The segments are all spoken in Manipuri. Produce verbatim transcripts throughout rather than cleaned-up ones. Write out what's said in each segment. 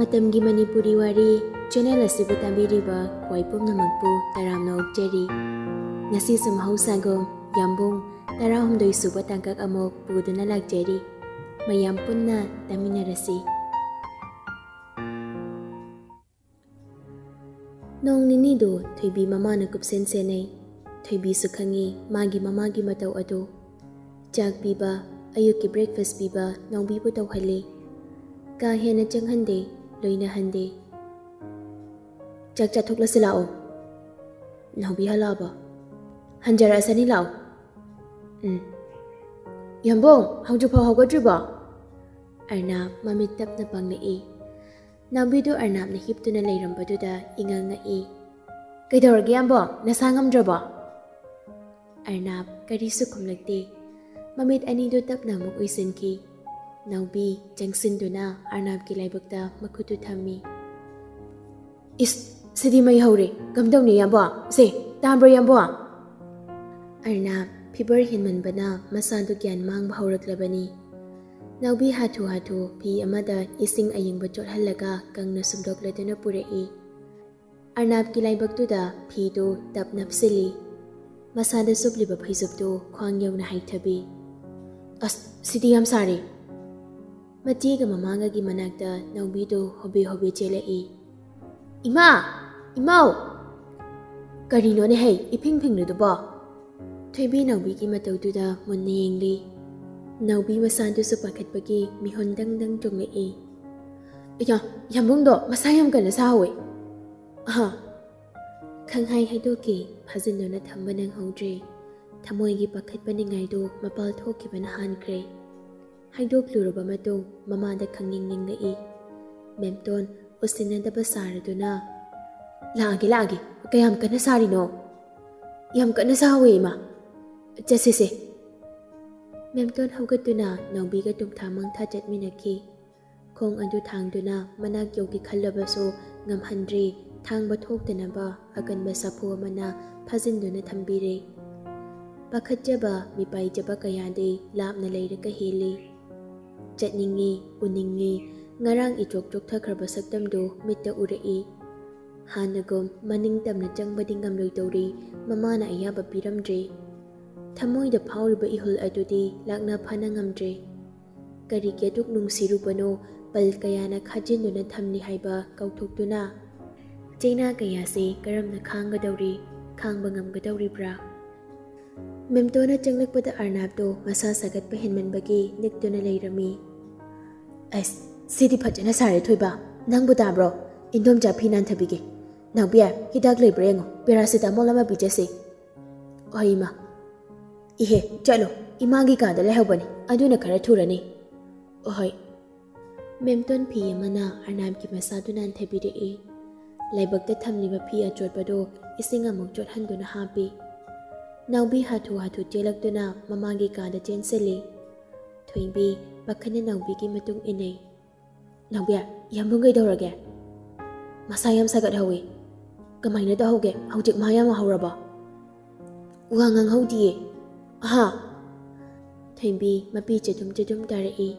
ꯃꯇꯝꯒꯤ ꯃꯅꯤꯄꯨꯔꯤ ꯋꯥꯔꯤ ꯆꯦꯅꯦꯜ ꯑꯁꯤꯕꯨ ꯇꯥꯕꯤꯔꯤꯕ ꯈ꯭ꯋꯥꯏ ꯄꯨꯝꯅꯃꯛꯄꯨ ꯇꯔꯥꯝꯅ ꯑꯣꯛꯆꯔꯤ꯫ ꯉꯁꯤꯁꯨ ꯃꯍꯧꯁꯥꯒꯨꯝ ꯌꯥꯝꯕꯨꯡ ꯇꯔꯥꯍꯨꯝꯗꯣꯏ ꯁꯨꯕ ꯇꯥꯡꯀꯛ ꯑꯃꯨꯛ ꯄꯨꯗꯨꯅ ꯂꯥꯛꯆꯔꯤ꯫ ꯃꯌꯥꯝ ꯄꯨꯟꯅ ꯇꯥꯃꯤꯟꯅꯔꯁꯤ꯫ ꯅꯣꯡ ꯅꯤꯅꯤꯗꯨ ꯊꯣꯏꯕꯤ ꯃꯃꯥꯅ ꯀꯨꯞꯁꯦꯟ ꯁꯦꯟꯅꯩ꯫ ꯊꯣꯏꯕꯤꯁꯨ ꯈꯪꯏ ꯃꯥꯒꯤ ꯃꯃꯥꯒꯤ ꯃꯇꯧ ꯑꯗꯨ꯫ ꯆꯥꯛ ꯄꯤꯕ, ꯑꯌꯨꯛꯀꯤ breakfast ꯄꯤꯕ ꯅꯥꯎꯕꯤꯕꯨ ꯇꯧꯍꯜꯂꯤ꯫ ꯀꯥ ꯍꯦꯟꯅ ꯆꯪꯍꯟꯗꯦ, ꯂꯣꯏꯅꯍꯟꯗꯦ꯫ "ꯆꯥꯛ ꯆꯥꯊꯣꯛꯂꯁꯤ ꯂꯥꯛꯑꯣ꯫ ꯅꯥꯎꯕꯤ ꯍꯜꯂꯛꯑꯕꯣ?" "ꯍꯟꯖꯔꯛꯑꯁꯅꯤ, ꯂꯥꯛꯑꯣ꯫" "ꯎꯝ꯫ ꯌꯥꯝꯕꯨꯡ, ꯍꯧꯖꯤꯛꯐꯥꯎ ꯍꯧꯒꯠꯇ꯭ꯔꯤꯕꯣ?" ꯑꯔꯅꯥꯕ ꯃꯃꯤꯠ ꯇꯞꯅ ꯄꯥꯡꯂꯛꯏ꯫ ꯅꯥꯎꯕꯤꯗꯨ ꯑꯔꯅꯥꯕꯅ ꯍꯤꯞꯇꯨꯅ ꯂꯩꯔꯝꯕꯗꯨꯗ ꯏꯉꯛ ꯉꯛꯏ꯫ "ꯀꯩꯗꯧꯔꯒꯦ ꯌꯥꯝꯕꯨꯡ, ꯅꯁꯥ ꯉꯝꯗ꯭ꯔꯕꯣ?" ꯑꯔꯅꯥꯕ ꯀꯔꯤꯁꯨ ꯈꯨꯝꯂꯛꯇꯦ꯫ ꯃꯃꯤꯠ ꯑꯅꯤꯗꯨ ꯇꯞꯅ ꯑꯃꯨꯛ ꯎꯏꯁꯤꯟꯈꯤ꯫ ꯅꯥꯎꯕꯤ ꯆꯪꯁꯤꯟꯗꯨꯅ ꯑꯔꯅꯥꯕꯀꯤ ꯂꯥꯏꯕꯛꯇ ꯃꯈꯨꯠꯇꯨ ꯊꯝꯃꯤ꯫ "ꯏꯁ, ꯁꯤꯗꯤ ꯃꯩ ꯍꯧꯔꯦ꯫ ꯀꯝꯗꯧꯅꯤ ꯌꯥꯝꯕꯨꯡ? ꯁꯦ, ꯇꯥꯕ꯭ꯔꯣ ꯌꯥꯝꯕꯨꯡ?" ꯑꯔꯅꯥꯕ fever ꯍꯦꯟꯃꯟꯕꯅ ꯃꯁꯥꯗꯨ ꯒ꯭ꯌꯥꯟ ꯃꯥꯡꯕ ꯍꯧꯔꯛꯂꯕꯅꯤ꯫ ꯅꯥꯎꯕꯤ ꯍꯥꯊꯨ ꯍꯥꯊꯨ ꯐꯤ ꯑꯃꯗ ꯏꯁꯤꯡ ꯑꯌꯤꯡꯕ ꯆꯣꯠꯍꯜꯂꯒ ꯀꯪꯅ ꯁꯨꯝꯗꯣꯛꯂꯗꯨꯅ ꯄꯨꯔꯛꯏ꯫ ꯑꯔꯅꯥꯕꯀꯤ ꯂꯥꯏꯕꯛꯇꯨꯗ ꯐꯤꯗꯨ ꯇꯞ ꯅꯞꯁꯤꯜꯂꯤ꯫ ꯃꯁꯥꯗ ꯁꯨꯞꯂꯤꯕ ꯐꯩꯖꯨꯞꯇꯨ ꯈ꯭ꯋꯥꯡ ꯌꯧꯅ ꯍꯥꯏꯊꯕꯤ꯫ "ꯑꯁ, ꯁꯤꯗꯤ ꯌꯥꯝ ꯁꯥꯔꯦ!" ꯃꯆꯦꯒ ꯃꯃꯥꯒꯒꯤ ꯃꯅꯥꯛꯇ ꯅꯥꯎꯕꯤꯗꯨ ꯍꯣꯕꯦ ꯍꯣꯕꯦ ꯆꯦꯜꯂꯛꯏ꯫ "ꯏꯃꯥ! ꯏꯃꯥꯎ!" "ꯀꯔꯤꯅꯣꯅꯦ ꯍꯩ, ꯏꯐꯤꯡ ꯐꯤꯡꯂꯤꯗꯨꯕꯣ?" ꯊꯣꯏꯕꯤ ꯅꯥꯎꯕꯤꯒꯤ ꯃꯇꯧꯗꯨꯗ ꯃꯨꯟꯅ ꯌꯦꯡꯂꯤ꯫ ꯅꯥꯎꯕꯤ ꯃꯁꯥꯗꯨꯁꯨ ꯄꯥꯈꯠꯄꯒꯤ ꯃꯤꯍꯣꯟ ꯗꯪ ꯗꯪ ꯆꯣꯡꯂꯛꯏ꯫ "ꯑꯌꯥ, ꯌꯥꯝꯕꯨꯡꯗꯣ ꯃꯁꯥ ꯌꯥꯝ ꯀꯟꯅ ꯁꯥꯍꯧꯋꯦ꯫" "ꯑꯍꯥ!" ꯈꯪꯍꯥꯏ ꯍꯥꯏꯗꯣꯛꯈꯤ, ꯐꯥꯖꯤꯟꯗꯨꯅ ꯊꯝꯕ ꯅꯪꯍꯧꯗ꯭ꯔꯦ꯫ ꯊꯃꯣꯏꯒꯤ ꯄꯥꯈꯠꯄ ꯅꯤꯡꯉꯥꯏꯗꯨ ꯃꯄꯥꯜ ꯊꯣꯛꯈꯤꯕꯅ ꯍꯥꯟꯈ꯭ꯔꯦ꯫ ꯍꯥꯏꯗꯣꯛꯂꯨꯔꯕ ꯃꯇꯨꯡ ꯃꯃꯥꯗ ꯈꯪꯅꯤꯡ ꯅꯤꯡꯂꯛꯏ꯫ ꯃꯦꯝꯇꯣꯟ ꯎꯁꯤꯟꯅꯗꯕ ꯁꯥꯔꯗꯨꯅ, "ꯂꯥꯛꯑꯒꯦ, ꯂꯥꯛꯑꯒꯦ꯫ ꯀꯌꯥꯝ ꯀꯟꯅ ꯁꯥꯔꯤꯅꯣ?" "ꯌꯥꯝ ꯀꯟꯅ ꯁꯥꯍꯧꯋꯦ, ꯏꯃꯥ꯫ ꯆꯠꯁꯤꯁꯦ꯫" ꯃꯦꯝꯇꯣꯟ ꯍꯧꯒꯠꯇꯨꯅ ꯅꯥꯎꯕꯤꯒ ꯇꯨꯝꯊꯥ ꯃꯪꯊꯥ ꯆꯠꯃꯤꯟꯅꯈꯤ꯫ ꯈꯣꯡ ꯑꯗꯨ ꯊꯥꯡꯗꯨꯅ ꯃꯅꯥꯛ ꯌꯧꯒꯦ ꯈꯜꯂꯕꯁꯨ ꯉꯝꯍꯟꯗ꯭ꯔꯦ꯫ ꯊꯥꯡꯕ ꯊꯣꯛꯇꯅꯕ ꯑꯀꯟꯕ ꯁꯥꯐꯨ ꯑꯃꯅ ꯐꯥꯖꯤꯟꯗꯨꯅ ꯊꯝꯕꯤꯔꯦ꯫ ꯄꯥꯈꯠꯆꯕ, ꯃꯤꯄꯥꯏꯖꯕ ꯀꯌꯥꯗꯤ ꯂꯥꯞꯅ ꯂꯩꯔꯒ ꯍꯦꯜꯂꯤ꯫ ꯆꯠꯅꯤꯡꯉꯤ, ꯎꯅꯤꯡꯉꯤ, ꯉꯔꯥꯡ ꯏꯆꯣꯛ ꯆꯣꯛꯊꯈ꯭ꯔꯕ ꯁꯛꯇꯝꯗꯨ ꯃꯤꯠꯇ ꯎꯔꯛꯏ꯫ ꯍꯥꯟꯅꯒꯨꯝ ꯃꯅꯤꯡ ꯇꯝꯅ ꯆꯪꯕꯗꯤ ꯉꯝꯂꯣꯏꯗꯧꯔꯤ, ꯃꯃꯥꯅ ꯑꯌꯥꯕ ꯄꯤꯔꯝꯗ꯭ꯔꯦ꯫ ꯊꯃꯣꯏꯗ ꯐꯥꯎꯔꯤꯕ ꯏꯍꯨꯜ ꯑꯗꯨꯗꯤ ꯂꯥꯛꯅ ꯐꯥꯅ ꯉꯝꯗ꯭ꯔꯦ꯫ ꯀꯔꯤꯒꯤ ꯑꯗꯨꯛ ꯅꯨꯡꯁꯤꯔꯨꯕꯅꯣ, ꯄꯜ ꯀꯌꯥꯅ ꯈꯥꯖꯤꯟꯗꯨꯅ ꯊꯝꯂꯤ ꯍꯥꯏꯕ ꯀꯥꯎꯊꯣꯛꯇꯨꯅ꯫ ꯆꯩꯅꯥ ꯀꯌꯥꯁꯤ ꯀꯔꯝꯅ ꯈꯥꯡꯒꯗꯧꯔꯤ, ꯈꯥꯡꯕ ꯉꯝꯒꯗꯧꯔꯤꯕ꯭ꯔꯥ? ꯃꯦꯝꯇꯣꯟꯅ ꯆꯪꯂꯛꯄꯗ ꯑꯔꯅꯥꯕꯇꯣ ꯃꯁꯥ ꯁꯥꯒꯠꯄ ꯍꯦꯟꯃꯟꯕꯒꯤ ꯅꯤꯛꯇꯨꯅ ꯂꯩꯔꯝꯃꯤ꯫ ꯑꯁ, ꯁꯤꯗꯤ ꯐꯖꯅ ꯁꯥꯔꯦ ꯊꯣꯏꯕ꯫ ꯅꯪꯕꯨ ꯇꯥꯕ꯭ꯔꯣ? ꯏꯟꯗꯣꯝꯆꯥ ꯐꯤ ꯅꯥꯟꯊꯕꯤꯒꯦ꯫ ꯅꯥꯎꯕꯤ, ꯍꯤꯗꯥꯛ ꯂꯩꯕ꯭ꯔꯥ ꯌꯦꯡꯉꯣ, ꯄꯦꯔꯥꯁꯤꯇꯥꯃꯣꯜ ꯑꯃ ꯄꯤꯖꯁꯤ꯫ ꯍꯣꯏ ꯏꯃꯥ꯫ ꯏꯍꯦ, ꯆꯠꯂꯣ, ꯏꯃꯥꯒꯤ ꯀꯥꯗ ꯂꯩꯍꯧꯕꯅꯤ, ꯑꯗꯨꯅ ꯈꯔ ꯊꯨꯔꯅꯤ꯫ ꯍꯣꯏ꯫ ꯃꯦꯝꯇꯣꯟ ꯐꯤ ꯑꯃꯅ ꯑꯔꯅꯥꯕꯀꯤ ꯃꯁꯥꯗꯨ ꯅꯥꯟꯊꯕꯤꯔꯛꯏ꯫ ꯂꯥꯏꯕꯛꯇ ꯊꯝꯂꯤꯕ ꯐꯤ ꯑꯆꯣꯠꯄꯗꯨ ꯏꯁꯤꯡ ꯑꯃꯨꯛ ꯆꯣꯠꯍꯟꯗꯨꯅ ꯍꯥꯞꯄꯤ꯫ ꯅꯥꯎꯕꯤ ꯍꯥꯊꯨ ꯍꯥꯊꯨ ꯆꯦꯜꯂꯛꯇꯨꯅ ꯃꯃꯥꯒꯤ ꯀꯥꯗ ꯆꯦꯟꯁꯤꯜꯂꯤ꯫ ꯊꯣꯏꯕꯤ ꯄꯥꯈꯠꯅ ꯅꯥꯎꯕꯤꯒꯤ ꯃꯇꯨꯡ ꯏꯟꯅꯩ꯫ ꯅꯥꯎꯕꯤ, ꯌꯥꯝꯕꯨꯡ ꯀꯩꯗꯧꯔꯒꯦ? ꯃꯁꯥ ꯌꯥꯝ ꯁꯥꯒꯠꯍꯧꯋꯤ꯫ ꯀꯃꯥꯏꯅ ꯇꯧꯍꯧꯒꯦ? ꯍꯧꯖꯤꯛ ꯃꯥ ꯌꯥꯝ ꯍꯧꯔꯕꯣ? ꯋꯥ ꯉꯥꯡꯍꯧꯗꯤꯌꯦ꯫ ꯑꯍꯥ꯫ ꯊꯣꯏꯕꯤ ꯃꯄꯤ ꯆꯗꯨꯝ ꯆꯗꯨꯝ ꯇꯥꯔꯛꯏ꯫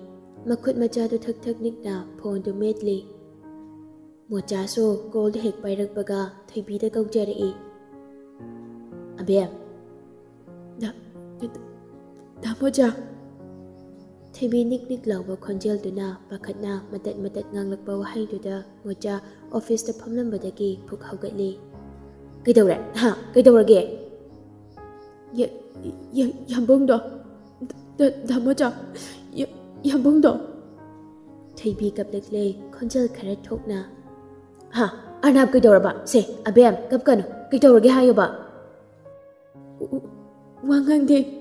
ꯃꯈꯨꯠ ꯃꯆꯥꯗꯨ ꯊꯛ ꯊꯛ ꯅꯤꯛꯅ ꯐꯣꯟꯗꯨ ꯃꯦꯠꯂꯤ꯫ ꯃꯣꯆꯥꯁꯨ ꯀꯣꯜꯗꯨ ꯍꯦꯛ ꯄꯥꯏꯔꯛꯄꯒ ꯊꯣꯏꯕꯤꯗ ꯀꯧꯖꯔꯛꯏ꯫ ꯑꯕꯦꯝ꯫ ꯗꯥ, ꯗꯥ, ꯗꯥ ꯃꯣꯆꯥ꯫ ꯊꯣꯏꯕꯤ ꯅꯤꯛ ꯅꯤꯛ ꯂꯥꯎꯕ ꯈꯣꯟꯖꯦꯜꯗꯨꯅ ꯄꯥꯈꯠꯅ ꯃꯇꯠ ꯃꯇꯠ ꯉꯥꯡꯂꯛꯄ ꯋꯥꯍꯩꯗꯨꯗ ꯃꯣꯆꯥ ꯑꯣꯐꯤꯁꯇ ꯐꯝꯂꯝꯕꯗꯒꯤ ꯐꯨꯛ ꯍꯧꯒꯠꯂꯤ꯫ ꯀꯩꯗꯧꯔꯦ? ꯍꯥ? ꯀꯩꯗꯧꯔꯒꯦ? ꯌꯥ-, ꯌꯥ-, ꯌꯥꯝꯕꯨꯡꯗꯣ꯫ ꯗ-, ꯗ-, ꯗꯥ ꯃꯣꯆꯥ꯫ ꯌꯥ-, ꯌꯥꯝꯕꯨꯡꯗꯣ꯫ ꯊꯣꯏꯕꯤ ꯀꯞꯂꯛꯂꯦ, ꯈꯣꯟꯖꯦꯜ ꯈꯔ ꯊꯣꯛꯅ꯫ ꯍꯥ? ꯑꯔꯅꯥꯕ ꯀꯩꯗꯧꯔꯕ? ꯁꯦ, ꯑꯕꯦꯝ, ꯀꯞꯀꯅꯨ꯫ ꯀꯩꯗꯧꯔꯒꯦ ꯍꯥꯏꯌꯣꯕ? ꯎ-, ꯎ-, ꯋꯥ ꯉꯥꯡꯗꯦ꯫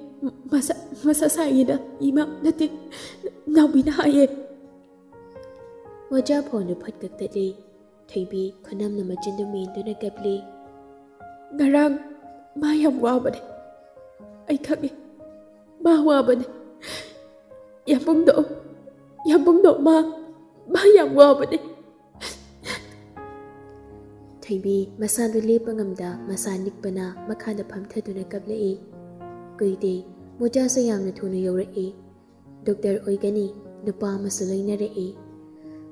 ꯃꯁꯥ, ꯃꯁꯥ ꯁꯥꯏꯌꯦꯅ ꯏꯃꯥ ꯅꯠꯇꯦ, ꯅꯥꯎꯕꯤꯅ ꯍꯥꯏꯌꯦ꯫ ꯃꯣꯆꯥ ꯐꯣꯟꯗꯨ ꯐꯠ ꯀꯛꯊꯠꯂꯤ꯫ ꯊꯣꯏꯕꯤ ꯈꯨꯅꯝꯅ ꯃꯆꯤꯟꯗꯨ ꯃꯦꯟꯗꯨꯅ ꯀꯞꯂꯤ꯫ ꯉꯔꯥꯡ ꯃꯥ ꯌꯥꯝ ꯋꯥꯕꯅꯦ꯫ ꯑꯩ ꯈꯪꯉꯦ꯫ ꯃꯥ ꯋꯥꯕꯅꯦ꯫ ꯌꯥꯝꯕꯨꯡꯗꯣ, ꯌꯥꯝꯕꯨꯡꯗꯣ, ꯃꯥ, ꯃꯥ ꯌꯥꯝ ꯋꯥꯕꯅꯦ꯫ ꯊꯣꯏꯕꯤ ꯃꯁꯥꯗꯨ ꯂꯦꯞꯄ ꯉꯝꯗ ꯃꯁꯥ ꯅꯤꯛꯄꯅ ꯃꯈꯥꯗ ꯐꯝꯊꯗꯨꯅ ꯀꯞꯂꯛꯏ꯫ ꯀꯨꯏꯗꯦ, ꯃꯣꯆꯥꯁꯨ ꯌꯥꯝꯅ ꯊꯨꯅ ꯌꯧꯔꯛꯏ꯫ ꯗꯣꯛꯇꯔ ꯑꯣꯏꯒꯅꯤ, ꯅꯨꯄꯥ ꯑꯃꯁꯨ ꯂꯣꯏꯅꯔꯛꯏ꯫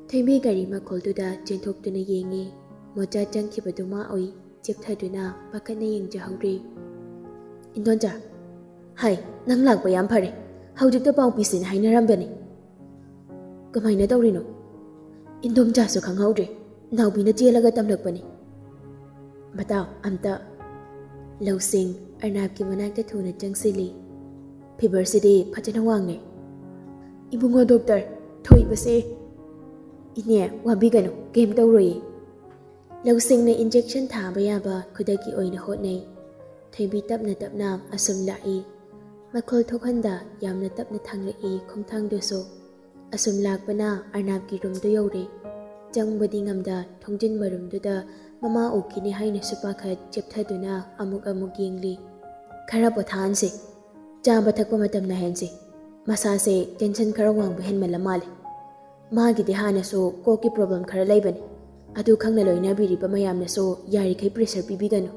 ꯊꯣꯏꯕꯤ ꯒꯥꯔꯤ ꯃꯈꯣꯜꯗꯨꯗ ꯆꯦꯟꯊꯣꯛꯇꯨꯅ ꯌꯦꯡꯉꯤ꯫ ꯃꯣꯆꯥ ꯆꯪꯈꯤꯕꯗꯨ ꯃꯥ ꯑꯣꯏ꯫ ꯆꯦꯞꯊꯗꯨꯅ ꯄꯥꯈꯠꯅ ꯌꯦꯡꯖꯍꯧꯔꯤ꯫ "ꯏꯟꯗꯣꯟꯆꯥ, ꯍꯥꯏ, ꯅꯪ ꯂꯥꯛꯄ ꯌꯥꯝ ꯐꯔꯦ꯫ ꯍꯧꯖꯤꯛꯇ ꯄꯥꯎ ꯄꯤꯁꯤꯅ ꯍꯥꯏꯅꯔꯝꯕꯅꯤ꯫ ꯀꯃꯥꯏꯅ ꯇꯧꯔꯤꯅꯣ? ꯏꯟꯗꯣꯝꯆꯥꯁꯨ ꯈꯪꯍꯧꯗ꯭ꯔꯦ꯫ ꯅꯥꯎꯕꯤꯅ ꯆꯦꯜꯂꯒ ꯇꯝꯂꯛꯄꯅꯤ꯫ ꯃꯇꯥꯎ, ꯑꯝꯇ"꯫ ꯂꯧꯁꯤꯡ ꯑꯔꯅꯥꯞꯀꯤ ꯃꯅꯥꯛꯇ ꯊꯨꯅ ꯆꯪꯁꯤꯜꯂꯤ꯫ "ꯐꯤꯚꯔꯁꯤꯗꯤ ꯐꯖꯅ ꯋꯥꯡꯉꯦ꯫ ꯏꯕꯨꯡꯉꯣ ꯗꯣꯛꯇꯔ, ꯊꯣꯏꯕꯁꯦ"꯫ "ꯏꯅꯦ, ꯋꯥꯕꯤꯒꯅꯨ, ꯀꯩꯝ ꯇꯧꯔꯣꯏꯌꯦ"꯫ ꯂꯧꯁꯤꯡꯅ ꯏꯟꯖꯦꯛꯁꯟ ꯊꯥꯕ ꯌꯥꯕ ꯈꯨꯗꯛꯀꯤ ꯑꯣꯏꯅ ꯍꯣꯠꯅꯩ꯫ ꯊꯣꯏꯕꯤ ꯇꯞꯅ ꯇꯞꯅ ꯑꯁꯨꯝ ꯂꯥꯛꯏ꯫ ꯃꯈꯣꯜ ꯊꯣꯛꯍꯟꯗ ꯌꯥꯝꯅ ꯇꯞꯅ ꯊꯥꯡꯂꯛꯏ ꯈꯣꯡꯊꯥꯡꯗꯨꯁꯨ꯫ ꯑꯁꯨꯝ ꯂꯥꯛꯄꯅ ꯑꯔꯅꯥꯞꯀꯤ ꯔꯨꯝꯗꯨ ꯌꯧꯔꯦ꯫ ꯆꯪꯕꯗꯤ ꯉꯝꯗ ꯊꯣꯡꯖꯤꯟ ꯃꯔꯨꯝꯗꯨꯗ ꯃꯃꯥ ꯎꯈꯤꯅꯤ ꯍꯥꯏꯅꯁꯨ ꯄꯥꯈꯠ ꯆꯦꯞꯊꯗꯨꯅ ꯑꯃꯨꯛ ꯑꯃꯨꯛ ꯌꯦꯡꯂꯤ꯫ "ꯈꯔ ꯄꯣꯊꯥꯍꯟꯁꯦ꯫ ꯆꯥꯕ ꯊꯛꯄ ꯃꯇꯝ ꯅꯥꯏꯍꯟꯁꯦ꯫ ꯃꯁꯥꯁꯦ ꯇꯦꯟꯁꯟ ꯈꯔ ꯋꯥꯡꯕ ꯍꯦꯟꯃꯜꯂ ꯃꯥꯜꯂꯦ꯫ ꯃꯥꯒꯤꯗꯤ ꯍꯥꯟꯅꯁꯨ ꯀꯣꯛꯀꯤ ꯄ꯭ꯔꯣꯕ꯭ꯂꯦꯝ ꯈꯔ ꯂꯩꯕꯅꯤ꯫ ꯑꯗꯨ ꯈꯪꯅ ꯂꯣꯏꯅꯕꯤꯔꯤꯕ ꯃꯌꯥꯝꯅꯁꯨ ꯌꯥꯔꯤꯈꯩ ꯄ꯭ꯔꯦꯁꯔ ꯄꯤꯕꯤꯒꯅꯨ"꯫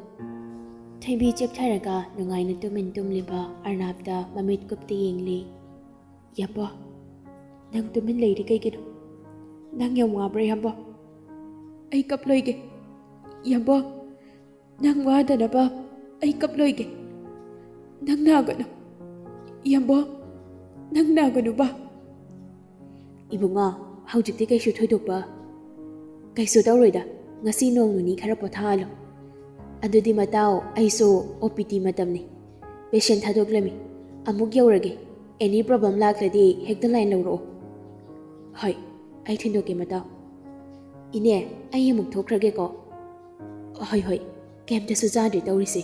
ꯊꯣꯏꯕꯤ ꯆꯦꯞꯊꯔꯒ ꯅꯨꯡꯉꯥꯏꯅ ꯇꯨꯃꯤꯟ ꯇꯨꯝꯂꯤꯕ ꯑꯔꯅꯥꯞꯇ ꯃꯃꯤꯠ ꯀꯨꯞꯇ ꯌꯦꯡꯂꯤ꯫ "ꯌꯥꯝꯕꯣ, ꯅꯪ ꯇꯨꯃꯤꯟ ꯂꯩꯔꯤ ꯀꯩꯒꯤꯅꯣ? ꯅꯪ ꯌꯥꯝ ꯋꯥꯕ꯭ꯔꯥ, ꯌꯥꯝꯕꯣ? ꯑꯩ ꯀꯞꯂꯣꯏꯒꯦ꯫ ꯌꯥꯝꯕꯣ, ꯅꯪ ꯋꯥꯗꯅꯕ ꯑꯩ ꯀꯞꯂꯣꯏꯒꯦ꯫ ꯅꯪ ꯅꯥꯒꯅꯨ꯫ ꯌꯥꯝꯕꯣ, ꯅꯪ ꯅꯥꯒꯅꯨꯕ"꯫ "ꯏꯕꯨꯡꯉꯣ, ꯍꯧꯖꯤꯛꯇꯤ ꯀꯩꯁꯨ ꯊꯣꯏꯗꯣꯛꯄ ꯀꯩꯁꯨ ꯇꯧꯔꯣꯏꯗ꯫ ꯉꯁꯤ ꯅꯣꯡ ꯅꯤꯅꯤ ꯈꯔ ꯄꯣꯊꯥꯍꯜꯂꯣ꯫ ꯑꯗꯨꯗꯤ ꯃꯇꯥꯎ, ꯑꯩꯁꯨ ꯑꯣ ꯄꯤ ꯇꯤ ꯃꯇꯝꯅꯤ꯫ ꯄꯦꯁꯦꯟ ꯊꯥꯗꯣꯛꯂꯝꯃꯤ꯫ ꯑꯃꯨꯛ ꯌꯧꯔꯒꯦ꯫ ꯑꯦꯅꯤ ꯄ꯭ꯔꯣꯕ꯭ꯂꯦꯝ ꯂꯥꯛꯂꯗꯤ ꯍꯦꯛꯇ ꯂꯥꯏꯟ ꯂꯧꯔꯛꯑꯣ"꯫ "ꯍꯣꯏ, ꯑꯩ ꯊꯤꯟꯗꯣꯛꯀꯦ ꯃꯇꯥꯎ꯫ ꯏꯅꯦ, ꯑꯩ ꯑꯃꯨꯛ ꯊꯣꯛꯈ꯭ꯔꯒꯦꯀꯣ"꯫ "ꯍꯣꯏ, ꯍꯣꯏ, ꯀꯩꯝꯇꯁꯨ ꯆꯥꯗ꯭ꯔꯤ ꯇꯧꯔꯤꯁꯦ"꯫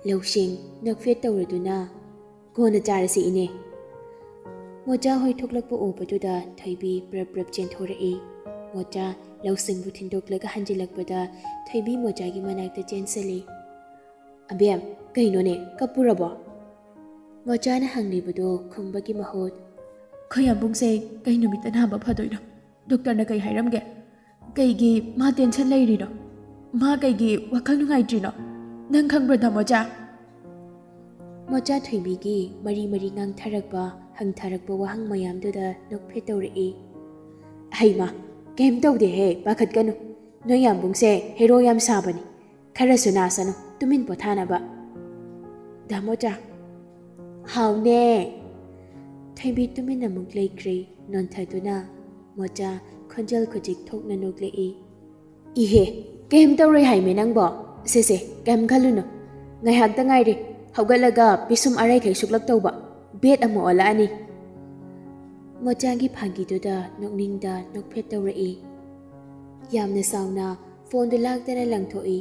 ꯂꯧꯁꯤꯡ ꯅꯣꯛꯐꯦꯠ ꯇꯧꯔꯗꯨꯅ, "ꯀꯣꯟꯅ ꯆꯥꯔꯁꯤ ꯏꯅꯦ"꯫ ꯃꯣꯆꯥ ꯍꯣꯏ ꯊꯣꯛꯂꯛꯄ ꯎꯕꯗꯨꯗ ꯊꯣꯏꯕꯤ ꯄ꯭ꯔꯞ ꯄ꯭ꯔꯞ ꯆꯦꯟꯊꯣꯔꯛꯏ꯫ ꯃꯣꯆꯥ ꯂꯧꯁꯤꯡꯕꯨ ꯊꯤꯟꯗꯣꯛꯂꯒ ꯍꯟꯖꯤꯜꯂꯛꯄꯗ ꯊꯣꯏꯕꯤ ꯃꯣꯆꯥꯒꯤ ꯃꯅꯥꯛꯇ ꯆꯦꯟꯁꯤꯜꯂꯤ꯫ "ꯑꯕꯦꯝ, ꯀꯩꯅꯣꯅꯦ, ꯀꯞꯄꯨꯔꯕꯣ?" ꯃꯣꯆꯥꯅ ꯍꯪꯂꯤꯕꯗꯨ ꯈꯨꯝꯕꯒꯤ ꯃꯍꯨꯠ, "ꯈꯣꯏ ꯌꯥꯝꯕꯨꯡꯁꯦ ꯀꯩ ꯅꯨꯃꯤꯠꯇ ꯅꯥꯕ ꯐꯗꯣꯏꯅꯣ? ꯗꯣꯛꯇꯔꯅ ꯀꯩ ꯍꯥꯏꯔꯝꯒꯦ? ꯀꯩꯒꯤ ꯃꯥ ꯇꯦꯟꯁꯟ ꯂꯩꯔꯤꯅꯣ? ꯃꯥ ꯀꯩꯒꯤ ꯋꯥꯈꯜ ꯅꯨꯡꯉꯥꯏꯇ꯭ꯔꯤꯅꯣ? ꯅꯪ ꯈꯪꯕ꯭ꯔꯣ, ꯗꯥ ꯃꯣꯆꯥ?" ꯃꯣꯆꯥ ꯊꯣꯏꯕꯤꯒꯤ ꯃꯔꯤ ꯃꯔꯤ ꯉꯥꯡꯊꯔꯛꯄ, ꯍꯪꯊꯔꯛꯄ ꯋꯥꯍꯪ ꯃꯌꯥꯝꯗꯨꯗ ꯅꯣꯛꯐꯦꯠ ꯇꯧꯔꯛꯏ꯫ "ꯍꯩꯃ, ꯀꯩꯝ ꯇꯧꯗꯦꯍꯦ, ꯄꯥꯈꯠꯀꯅꯨ꯫ ꯅꯣꯏ ꯌꯥꯝꯕꯨꯡꯁꯦ ꯍꯦꯔꯣ ꯌꯥꯝ ꯁꯥꯕꯅꯤ꯫ ꯈꯔꯁꯨ ꯅꯥꯁꯅꯨ, ꯇꯨꯃꯤꯟ ꯄꯣꯊꯥꯅꯕ꯫" "ꯗꯥ ꯃꯣꯆꯥ꯫" "ꯍꯥꯎꯅꯦ꯫" ꯊꯣꯏꯕꯤ ꯇꯨꯃꯤꯟ ꯑꯃꯨꯛ ꯂꯩꯈ꯭ꯔꯦ꯫ ꯅꯣꯟꯊꯗꯨꯅ ꯃꯣꯆꯥ ꯈꯣꯟꯖꯦꯜ ꯈꯖꯤꯛ ꯊꯣꯛꯅ ꯅꯣꯛꯂꯛꯏ꯫ "ꯏꯍꯦ, ꯀꯩꯝ ꯇꯧꯔꯣꯏ ꯍꯥꯏꯃꯦ ꯅꯪꯕꯣ꯫ ꯁꯦ ꯁꯦ, ꯀꯩꯝ ꯈꯜꯂꯨꯅꯨ꯫ ꯉꯥꯏꯍꯥꯛꯇ ꯉꯥꯏꯔꯦ꯫ ꯍꯧꯒꯠꯂꯒ ꯄꯤꯁꯨꯝ ꯑꯔꯩꯈꯩ ꯁꯨꯛꯂꯛꯇꯧꯕ꯫ ꯕꯦꯠ ꯑꯃꯨꯛ ꯑꯣꯜꯂꯛꯑꯅꯤ꯫" ꯃꯣꯆꯥꯒꯤ ꯐꯥꯒꯤꯗꯨꯗ ꯅꯣꯛꯅꯤꯡꯗ ꯅꯣꯛꯐꯦꯠ ꯇꯧꯔꯛꯏ꯫ ꯌꯥꯝꯅ ꯆꯥꯎꯅ ꯐꯣꯟꯗꯨ ꯂꯥꯛꯇꯅ ꯂꯪꯊꯣꯛꯏ꯫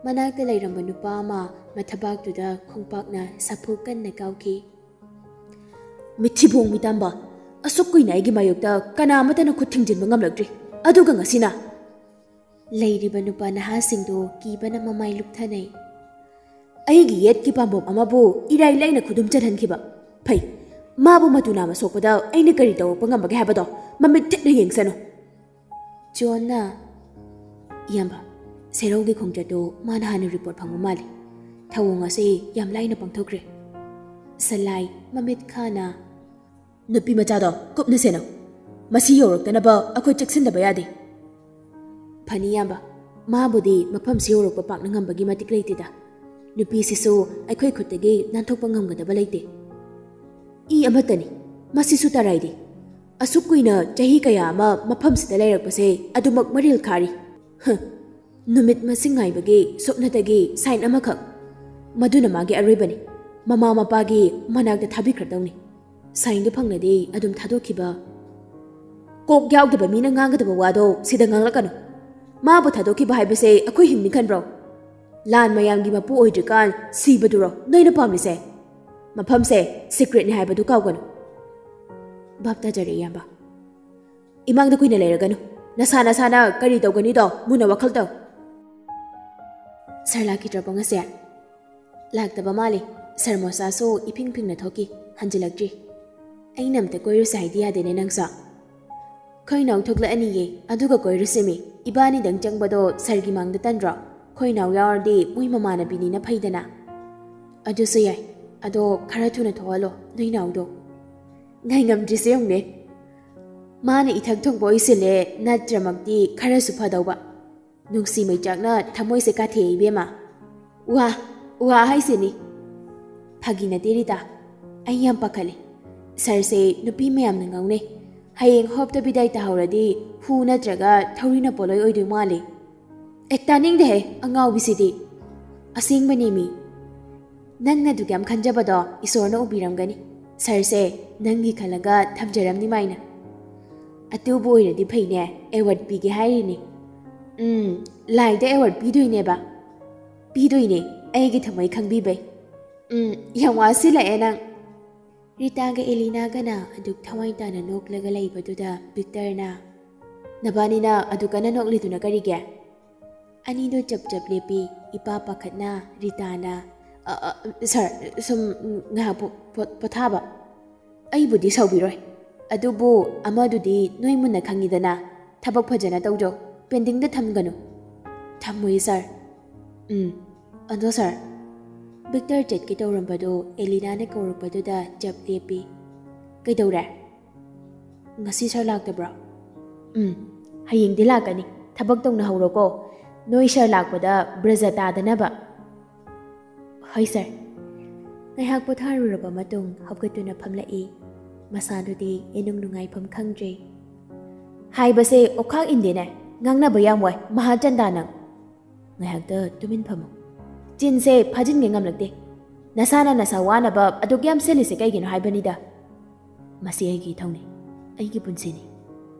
ꯃꯅꯥꯛꯇ ꯂꯩꯔꯝꯕ ꯅꯨꯄꯥ ꯑꯃ ꯃꯊꯕꯥꯛꯇꯨꯗ ꯈꯣꯡꯄꯥꯛꯅ ꯁꯥꯐꯨ ꯀꯟꯅ ꯀꯥꯎꯈꯤ꯫ "ꯃꯤꯊꯤꯕꯣꯡ ꯃꯤꯇꯥꯝꯕ, ꯑꯁꯨꯛ ꯀꯨꯏꯅ ꯑꯩꯒꯤ ꯃꯥꯌꯣꯛꯇ ꯀꯅꯥ ꯑꯃꯠꯇꯅ ꯈꯨꯠ ꯊꯤꯡꯖꯤꯟꯕ ꯉꯝꯂꯛꯇ꯭ꯔꯤ, ꯑꯗꯨꯒ ꯉꯁꯤꯅ?" ꯂꯩꯔꯤꯕ ꯅꯨꯄꯥ ꯅꯍꯥꯁꯤꯡꯗꯨ ꯀꯤꯕꯅ ꯃꯃꯥꯏ ꯂꯨꯞꯊꯅꯩ꯫ "ꯑꯩꯒꯤ ꯌꯦꯠꯀꯤ ꯄꯥꯝꯕꯣꯝ ꯑꯃꯕꯨ ꯏꯔꯥꯏ ꯂꯥꯏꯅ ꯈꯨꯗꯨꯝ ꯆꯟꯍꯟꯈꯤꯕ꯫ ꯐꯩ, ꯃꯥꯕꯨ ꯃꯇꯨ ꯅꯥꯝꯃ ꯁꯣꯛꯄꯗ ꯑꯩꯅ ꯀꯔꯤ ꯇꯧꯔꯛꯄ ꯉꯝꯕꯒꯦ ꯍꯥꯏꯕꯗꯣ ꯃꯃꯤꯠ ꯊꯤꯠꯅ ꯌꯦꯡꯁꯅꯨ꯫" ꯖꯣꯟꯅ, "ꯏꯌꯥꯝꯕ, ꯁꯦꯔꯧꯒꯤ ꯈꯣꯡꯆꯠꯇꯨ ꯃꯥꯅ ꯍꯥꯟꯅ ꯔꯤꯄꯣꯔꯠ ꯐꯪꯕ ꯃꯥꯜꯂꯤ꯫ ꯊꯧꯑꯣꯡ ꯑꯁꯤ ꯌꯥꯝ ꯂꯥꯏꯅ ꯄꯥꯡꯊꯣꯛꯈ꯭ꯔꯦ꯫" ꯁꯂꯥꯏ ꯃꯃꯤꯠ ꯈꯥꯅ, "ꯅꯨꯄꯤ ꯃꯆꯥꯗꯣ ꯀꯨꯞꯅ ꯁꯦꯟꯅꯧ꯫ ꯃꯁꯤ ꯌꯧꯔꯛꯇꯅꯕ ꯑꯩꯈꯣꯏ ꯆꯦꯛꯁꯤꯟꯗꯕ ꯌꯥꯗꯦ꯫" "ꯐꯅꯤ ꯏꯌꯥꯝꯕ, ꯃꯥꯕꯨꯗꯤ ꯃꯐꯝꯁꯤ ꯌꯧꯔꯛꯄ ꯄꯥꯛꯅ ꯉꯝꯕꯒꯤ ꯃꯇꯤꯛ ꯂꯩꯇꯦꯗ꯫ ꯅꯨꯄꯤꯁꯤꯁꯨ ꯑꯩꯈꯣꯏ ꯈꯨꯠꯇꯒꯤ ꯅꯥꯟꯊꯣꯛꯄ ꯉꯝꯒꯗꯕ ꯂꯩꯇꯦ꯫ ꯏ ꯑꯃꯠꯇꯅꯤ, ꯃꯁꯤꯁꯨ ꯇꯔꯥꯏꯗꯤ꯫ ꯑꯁꯨꯛ ꯀꯨꯏꯅ ꯆꯍꯤ ꯀꯌꯥ ꯑꯃ ꯃꯐꯝꯁꯤꯗ ꯂꯩꯔꯛꯄꯁꯦ ꯑꯗꯨꯃꯛ ꯃꯔꯤꯜ ꯈꯥꯔꯤ꯫ ꯍ, ꯅꯨꯃꯤꯠ ꯃꯁꯤꯡ ꯉꯥꯏꯕꯒꯤ ꯁꯨꯞꯅꯇꯒꯤ ꯁꯥꯏꯟ ꯑꯃꯈꯛ꯫ ꯃꯗꯨꯅ ꯃꯥꯒꯤ ꯑꯔꯣꯏꯕꯅꯤ꯫ ꯃꯃꯥ ꯃꯄꯥꯒꯤ ꯃꯅꯥꯛꯇ ꯊꯥꯕꯤꯈ꯭ꯔꯗꯧꯅꯤ꯫ ꯁꯥꯏꯟꯗꯨ ꯐꯪꯂꯗꯤ ꯑꯗꯨꯝ ꯊꯥꯗꯣꯛꯈꯤꯕ꯫" "ꯀꯣꯛ ꯌꯥꯎꯗꯕ ꯃꯤꯅ ꯉꯥꯡꯒꯗꯕ ꯋꯥꯗꯣ ꯁꯤꯗ ꯉꯥꯡꯂꯛꯀꯅꯨ꯫ ꯃꯥꯕꯨ ꯊꯥꯗꯣꯛꯈꯤꯕ ꯍꯥꯏꯕꯁꯦ ꯑꯩꯈꯣꯏ ꯍꯤꯡꯅꯤ ꯈꯟꯕ꯭ꯔꯣ? ꯂꯥꯟ ꯃꯌꯥꯝꯒꯤ ꯃꯄꯨ ꯑꯣꯏꯗ꯭ꯔꯤꯀꯥꯟ ꯁꯤꯕꯗꯨꯔꯣ ꯅꯣꯏꯅ ꯄꯥꯝꯂꯤꯁꯦ? ꯃꯐꯝꯁꯦ ꯁꯤꯀ꯭ꯔꯦꯠꯅꯤ ꯍꯥꯏꯕꯗꯨ ꯀꯥꯎꯒꯅꯨ꯫" "ꯚꯥꯞ ꯇꯥꯖꯔꯦ, ꯏꯌꯥꯝꯕ꯫ ꯏꯃꯥꯡꯗ ꯀꯨꯏꯅ ꯂꯩꯔꯒꯅꯨ꯫ ꯅꯁꯥ ꯅꯁꯥꯅ ꯀꯔꯤ ꯇꯧꯒꯅꯤꯗꯣ ꯃꯨꯟꯅ ꯋꯥꯈꯜ ꯇꯧ꯫" "ꯁꯥꯔ ꯂꯥꯛꯈꯤꯗ꯭ꯔꯕꯣ ꯉꯁꯤ?" "ꯂꯥꯛꯇꯕ ꯃꯥꯜꯂꯤ꯫ ꯁꯥꯔ ꯃꯣꯁꯥꯁꯨ ꯏꯐꯤꯡ ꯐꯤꯡꯅ ꯊꯣꯛꯈꯤ, ꯍꯟꯖꯤꯜꯂꯛꯇ꯭ꯔꯤ꯫ ꯑꯩꯅ ꯑꯝꯇ ꯀꯣꯏꯔꯨꯁꯦ ꯍꯥꯏꯗꯤ ꯌꯥꯗꯦꯅꯦ ꯅꯪꯁꯨ?" "ꯈꯣꯏꯅꯥꯎ ꯊꯣꯛꯂꯛꯑꯅꯤꯌꯦ, ꯑꯗꯨꯒ ꯀꯣꯏꯔꯨꯁꯤꯃꯤ꯫ ꯏꯕꯥꯅꯤꯗꯪ ꯆꯪꯕꯗꯣ ꯁꯥꯔꯒꯤ ꯃꯥꯡꯗ ꯇꯟꯗ꯭ꯔꯣ? ꯈꯣꯏꯅꯥꯎ ꯌꯥꯎꯔꯗꯤ ꯃꯣꯏ ꯃꯃꯥꯟꯅꯕꯤꯅꯤꯅ ꯐꯩꯗꯅ꯫" "ꯑꯗꯨꯁꯨ ꯌꯥꯏ, ꯑꯗꯣ ꯈꯔ ꯊꯨꯅ ꯊꯣꯛꯍꯜꯂꯣ ꯅꯣꯏ ꯅꯥꯎꯗꯣ꯫ ꯉꯥꯏ ꯉꯝꯗ꯭ꯔꯤꯁꯦ ꯌꯦꯡꯉꯨꯅꯦ꯫" ꯃꯥꯅ ꯏꯊꯛ ꯊꯣꯡꯕ ꯑꯣꯏꯁꯤꯜꯂꯦ, ꯅꯠꯇ꯭ꯔꯃꯛꯇꯤ ꯈꯔꯁꯨ ꯐꯗꯧꯕ꯫ ꯅꯨꯡꯁꯤ ꯃꯩꯆꯥꯛꯅ ꯊꯃꯣꯏꯁꯦ ꯀꯥꯊꯦꯛꯑꯦ ꯏꯕꯦꯝꯃ꯫ ꯋꯥ, ꯋꯥ ꯍꯥꯏꯁꯤꯅꯤ꯫ ꯐꯥꯒꯤ ꯅꯠꯇꯦ ꯔꯤꯇꯥ, ꯑꯩ ꯌꯥꯝ ꯄꯥꯈꯠꯂꯦ꯫ ꯁꯥꯔꯁꯦ ꯅꯨꯄꯤ ꯃꯌꯥꯝꯅ ꯉꯥꯎꯅꯩ꯫ ꯍꯌꯦꯡ ꯍꯣꯞꯇꯕꯤꯗꯥꯏ ꯇꯥꯍꯧꯔꯗꯤ ꯍꯨ ꯅꯠꯇ꯭ꯔꯒ ꯊꯧꯔꯤꯅ ꯄꯣꯠꯂꯣꯏ ꯑꯣꯏꯗꯣꯏ ꯃꯥꯜꯂꯦ꯫ ꯑꯦ, ꯇꯥꯅꯤꯡꯗꯦꯍꯦ, ꯑꯉꯥꯎꯕꯤꯁꯤꯗꯤ꯫ ꯑꯁꯦꯡꯕꯅꯦꯃꯤ꯫ ꯅꯪꯅ ꯑꯗꯨꯛ ꯌꯥꯝ ꯈꯟꯖꯕꯗꯣ ꯏꯁꯣꯔꯅ ꯎꯕꯤꯔꯝꯒꯅꯤ꯫ ꯁꯥꯔꯁꯦ ꯅꯪꯒꯤ ꯈꯜꯂꯒ ꯊꯝꯖꯔꯝꯅꯤ ꯃꯥꯏꯅ꯫ ꯑꯗꯨꯕꯨ ꯑꯣꯏꯔꯗꯤ ꯐꯩꯅꯦ, ꯑꯦꯋꯥꯔꯗ ꯄꯤꯒꯦ ꯍꯥꯏꯔꯤꯅꯦ꯫ ꯎꯝ, ꯂꯥꯏꯗ ꯑꯦꯋꯥꯔꯗ ꯄꯤꯗꯣꯏꯅꯦꯕ꯫ ꯄꯤꯗꯣꯏꯅꯦ, ꯑꯩꯒꯤ ꯊꯃꯣꯏ ꯈꯪꯕꯤꯕꯩ꯫ ꯎꯝ, ꯌꯥꯝ ꯋꯥꯁꯤꯜꯂꯛꯑꯦ ꯅꯪ꯫ ꯔꯤꯇꯥꯒ ꯑꯦꯂꯤꯅꯥꯒꯅ ꯑꯗꯨꯛ ꯊꯋꯥꯏ ꯇꯥꯅ ꯅꯣꯛꯂꯒ ꯂꯩꯕꯗꯨꯗ ꯚꯤꯛꯇꯔꯅ, "ꯅꯕꯥꯅꯤꯅ ꯑꯗꯨꯛ ꯀꯟꯅ ꯅꯣꯛꯂꯤꯗꯨꯅ ꯀꯔꯤꯒꯤ?" ꯑꯅꯤꯗꯣ ꯆꯞ ꯆꯞ ꯂꯦꯞꯄꯤ, ꯏꯄꯥ ꯄꯥꯈꯠꯅ ꯔꯤꯇꯥꯅ, "ꯑ, ꯑ, ꯁꯥꯔ, ꯁꯨꯝ ꯉꯥꯏꯍꯥꯛ ꯄꯣ-, ꯄꯣ-, ꯄꯣꯊꯥꯕ꯫ ꯑꯩꯕꯨꯗꯤ ꯁꯥꯎꯕꯤꯔꯣꯏ, ꯑꯗꯨꯕꯨ ꯑꯃꯗꯨꯗꯤ ꯅꯣꯏ ꯃꯨꯟꯅ ꯈꯪꯉꯤꯗꯅ, ꯊꯕꯛ ꯐꯖꯅ ꯇꯧꯖꯧ, ꯄꯦꯟꯗꯤꯡꯗ ꯊꯝꯒꯅꯨ꯫" "ꯊꯝꯃꯣꯏ ꯁꯥꯔ꯫" "ꯎꯝ, ꯑꯗꯣ ꯁꯥꯔ꯫" ꯚꯤꯛꯇꯔ ꯆꯠꯀꯦ ꯇꯧꯔꯝꯕꯗꯨ ꯑꯦꯂꯤꯅꯥꯅ ꯀꯧꯔꯛꯄꯗꯨꯗ ꯆꯞ ꯂꯦꯞꯄꯤ꯫ "ꯀꯩꯗꯧꯔꯦ? ꯉꯁꯤ ꯁꯥꯔ ꯂꯥꯛꯇꯕ꯭ꯔꯣ?" "ꯎꯝ, ꯍꯌꯦꯡꯗꯤ ꯂꯥꯛꯀꯅꯤ꯫ ꯊꯕꯛ ꯇꯧꯅꯍꯧꯔꯣꯀꯣ꯫ ꯅꯣꯏ ꯁꯥꯔ ꯂꯥꯛꯄꯗ ꯕ꯭ꯔꯖ ꯇꯥꯗꯅꯕ꯫" "ꯍꯣꯏ ꯁꯥꯔ꯫" ꯉꯥꯏꯍꯥꯛ ꯄꯣꯊꯥꯔꯨꯔꯕ ꯃꯇꯨꯡ ꯍꯧꯒꯠꯇꯨꯅ ꯐꯝꯂꯛꯏ꯫ ꯃꯁꯥꯗꯨꯗꯤ ꯏꯅꯨꯡ ꯅꯨꯡꯉꯥꯏꯐꯝ ꯈꯪꯗ꯭ꯔꯦ꯫ "ꯍꯥꯏꯕꯁꯦ ꯑꯣꯈꯥꯛ ꯏꯟꯗꯦꯅꯦ꯫ ꯉꯥꯡꯅꯕ ꯌꯥꯝ ꯋꯥꯏ, ꯃꯍꯥꯆꯟꯗꯥ ꯅꯪ꯫ ꯉꯥꯏꯍꯥꯛꯇ ꯇꯨꯃꯤꯟ ꯐꯝꯃꯨ꯫ ꯆꯤꯟꯁꯦ ꯐꯥꯖꯤꯟꯒꯦ ꯉꯝꯂꯛꯇꯦ꯫ ꯅꯁꯥꯅ ꯅꯁꯥ ꯋꯥꯅꯕ ꯑꯗꯨꯛ ꯌꯥꯝ ꯁꯤꯜꯂꯤꯁꯦ ꯀꯩꯒꯤꯅꯣ ꯍꯥꯏꯕꯅꯤꯗ꯫ ꯃꯁꯤ ꯑꯩꯒꯤ ꯏꯊꯧꯅꯤ, ꯑꯩꯒꯤ ꯄꯨꯟꯁꯤꯅꯤ꯫